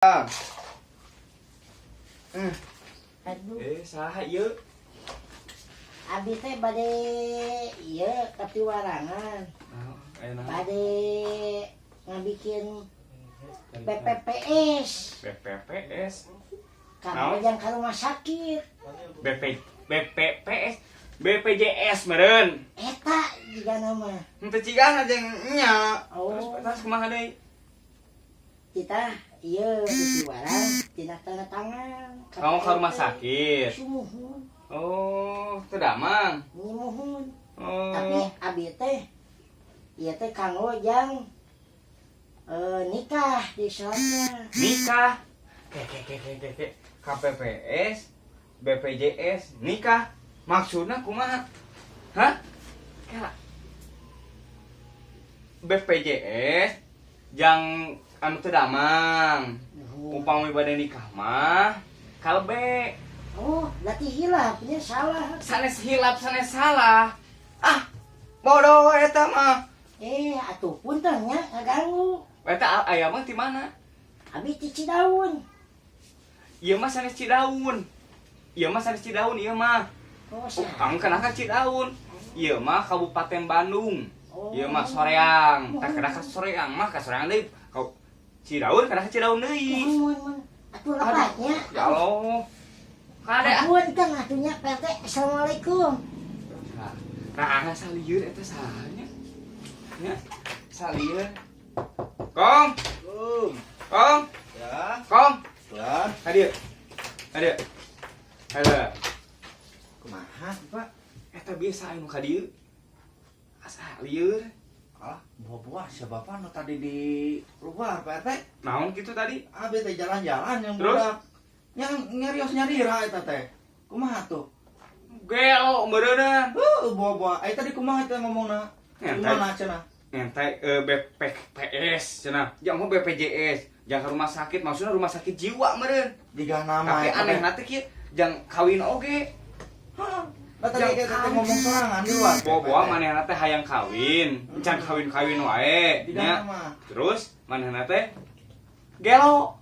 Eh, Aduh, eh, saha ieu? Abi teh bade ieu kapiwarangan. Naon? Aya naon? Bade ngabikin BPPS. BPPS. Kamu Naon? Jang ka rumah sakit. BP BPPS, BPJS meureun. Eta juga nama. Henteu cigana jeung nya. Oh. Terus terus kumaha deui? Kita ieu dipiwarang tina tanda tangan. Kamu ke rumah sakit. Sumuhun. Oh, teu damang. Nyimuhun. Oh. Tapi abi teh ieu teh kanggo jang nikah di sholatnya. Nikah. Ke ke ke ke ke ke. KPPS, BPJS, nikah. Maksudnya kumaha? Hah? Kak. BPJS jang anu teu damang. Nuhun. Upami bade nikah mah kalbe. Oh, berarti hilapnya salah. Sanes hilap, sanes salah. Ah, bodoh eta mah. Eh, atuh punten nya ngaganggu. Eta aya mah di mana? Abi ti Cidaun. Ieu mah sanes Cidaun. Ieu mah sanes Cidaun ieu mah. Oh, Oh, salah. Kang kenapa Cidaun? Ieu mah Kabupaten Bandung. Oh. Ieu mah Soreang. Tah kena ka Soreang mah ka Soreang deui. Kau Cidaun kena ka Cidaun deui. Muhun, muhun. Atuh lepatnya. Ya Allah. Kade ah. Punten atuh nya Pak RT. Assalamualaikum. Nah, nah salieur eta sahanya? Nya, salieur. Kong, Kum. Kong, Ya, Kong. Tuan. Hadieu. Hadieu. Hadieu. Kumaha, Pak? Eta biasa anu ka dieu. Asa lieur. Alah, buah-buah siapa Bapak nu tadi di luar, Pak RT? Naon kitu tadi? Abi teh jalan-jalan yang Terus? budak. Yang nyarios nyarira eta teh. Kumaha tuh? Gelo meureunna. Heuh, buah-buah. Ai tadi kumaha teh ngomongna? Nyantai. Gimana cenah? Nyantai BPPS cenah. Jangan mau BPJS. Jangan ke rumah sakit, maksudnya rumah sakit jiwa meureun. Jiga nama Tapi eta aneh teh. Nanti kieu jang kawin oge. Hah? Lah tadi Jang kita teh ngomong sorangan di luar. Boboa manehna teh hayang kawin, can kawin-kawin wae Jiga nya. nama. Terus manehna teh gelo.